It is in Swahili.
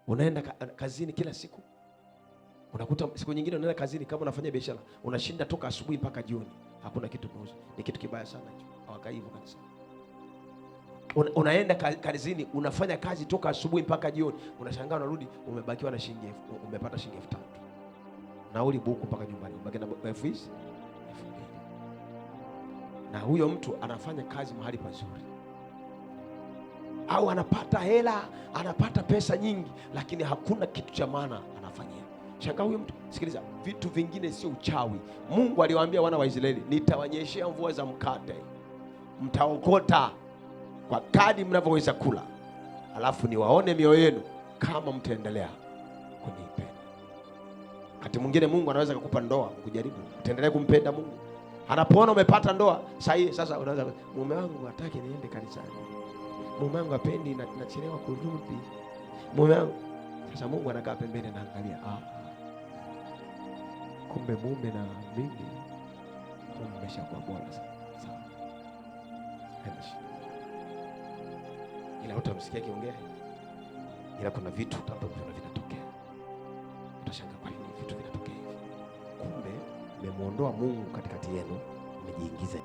Unaenda kazini kila siku, unakuta siku nyingine unaenda kazini, kama unafanya biashara unashinda toka asubuhi mpaka jioni, hakuna kitu umeuza. Ni kitu kibaya sana hicho. Hawakai hivyo kanisa. Unaenda kazini unafanya kazi toka asubuhi mpaka jioni, unashangaa unarudi umebakiwa na shilingi umepata shilingi 3,000, nauli buku mpaka nyumbani, umebaki na elfu hizi 2,000. Na huyo mtu anafanya kazi mahali pazuri, au anapata hela, anapata pesa nyingi, lakini hakuna kitu cha maana anafanyia. Shangaa huyo mtu. Sikiliza, vitu vingine sio uchawi. Mungu aliwaambia wana wa Israeli, nitawanyeshea mvua za mkate, mtaokota kwa kadi mnavyoweza kula, alafu niwaone mioyo yenu kama mtaendelea kunipenda. Wakati mwingine Mungu anaweza kukupa ndoa kujaribu, utaendelea kumpenda Mungu. Anapoona umepata ndoa sahihi, sasa unaweza, mume wangu hataki niende kanisani, mume wangu hapendi na nachelewa kurudi, mume wangu. Sasa Mungu anakaa pembeni anaangalia, kumbe mume na mimi mmeshakuwa bora sana. Haina shida. Ila utamsikia akiongea, ila kuna vitu utaanza kuviona vinatokea, utashangaa kwa nini vitu vinatokea hivi. Kumbe mmemuondoa Mungu katikati yenu, mmejiingiza.